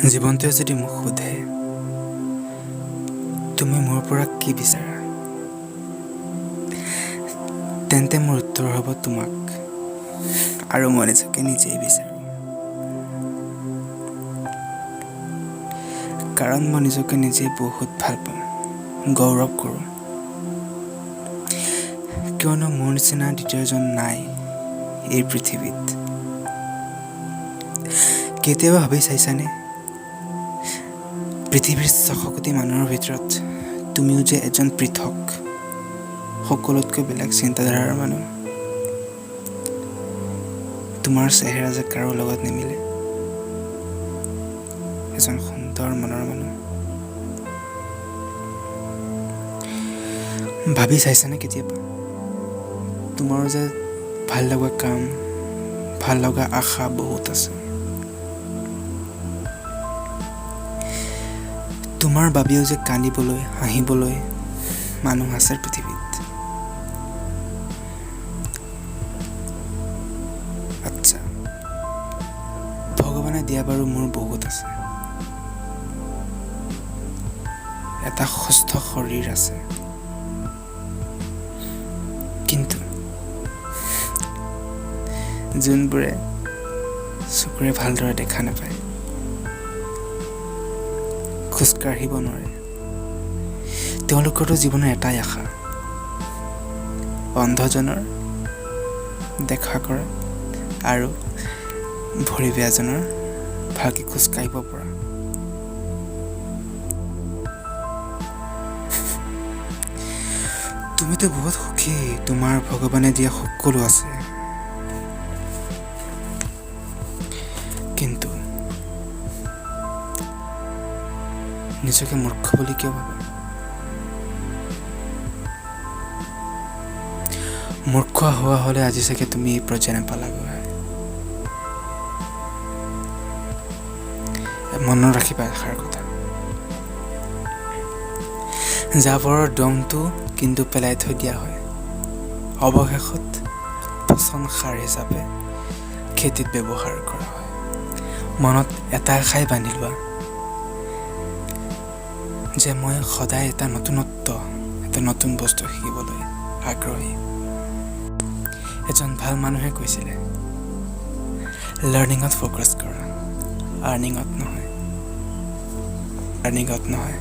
জীৱনটোৱে যদি মোক সোধে, তুমি মোৰ পৰা কি বিচাৰা, তেন্তে মোৰ উত্তৰ হ'ব তোমাক আৰু মই নিজকে নিজেই বিচাৰোঁ। কাৰণ মই নিজকে নিজেই বহুত ভাল পাওঁ, গৌৰৱ কৰোঁ। কিয়নো মোৰ নিচিনা দ্বিতীয়জন নাই এই পৃথিৱীত। কেতিয়াবা ভাবি চাইছানে, পৃথিৱীৰ 600 কোটি মানুহৰ ভিতৰত তুমিও যে এজন পৃথক, সকলোতকৈ বেলেগ চিন্তাধাৰাৰ মানুহ। তোমাৰ চেহেৰা যে কাৰো লগত নিমিলে, এজন সুন্দৰ মনৰ মানুহ। ভাবি চাইছানে কেতিয়াবা, তোমাৰো যে ভাল লগা কাম, ভাল লগা আশা বহুত আছে। তোমাৰ বাবেও যে কান্দিবলৈ, হাঁহিবলৈ মানুহ আছে পৃথিৱীত। আচ্ছা, ভগৱানে দিয়া বাৰু মোৰ বহুত আছে। এটা সুস্থ শৰীৰ আছে, কিন্তু যোনবোৰে চকুৰে ভালদৰে দেখা নাপায়, খোজকাঢ়িব নোৱাৰে, তেওঁলোকৰতো জীৱনৰ এটাই আশা, অন্ধজনৰ দেখা কৰা আৰু ভৰি বেয়াজনৰ ভালকৈ খোজকাঢ়িব পৰা। তুমিতো বহুত সুখী, তোমাৰ ভগৱানে দিয়া সকলো আছে। কিন্তু নিজকে মূৰ্খ বুলি কিয় ভাবা? মূৰ্খ হোৱা হ'লে আজি চাগে তুমি এই পৰ্যায় নাপালাগৈ। মনত ৰাখিবা এষাৰ কথা, জাবৰৰ দমটো কিন্তু পেলাই থৈ দিয়া হয়, অৱশেষত পচন সাৰ হিচাপে খেতিত ব্যৱহাৰ কৰা হয়। মনত এটা আশাই বান্ধি লোৱা যে মই সদায় এটা নতুনত্ব, এটা নতুন বস্তু শিকিবলৈ আগ্ৰহী। এজন ভাল মানুহে কৈছিলে, লাৰ্ণিঙত ফ'কাছ কৰা, আৰ্নিঙত নহয়, আৰ্নিঙত নহয়।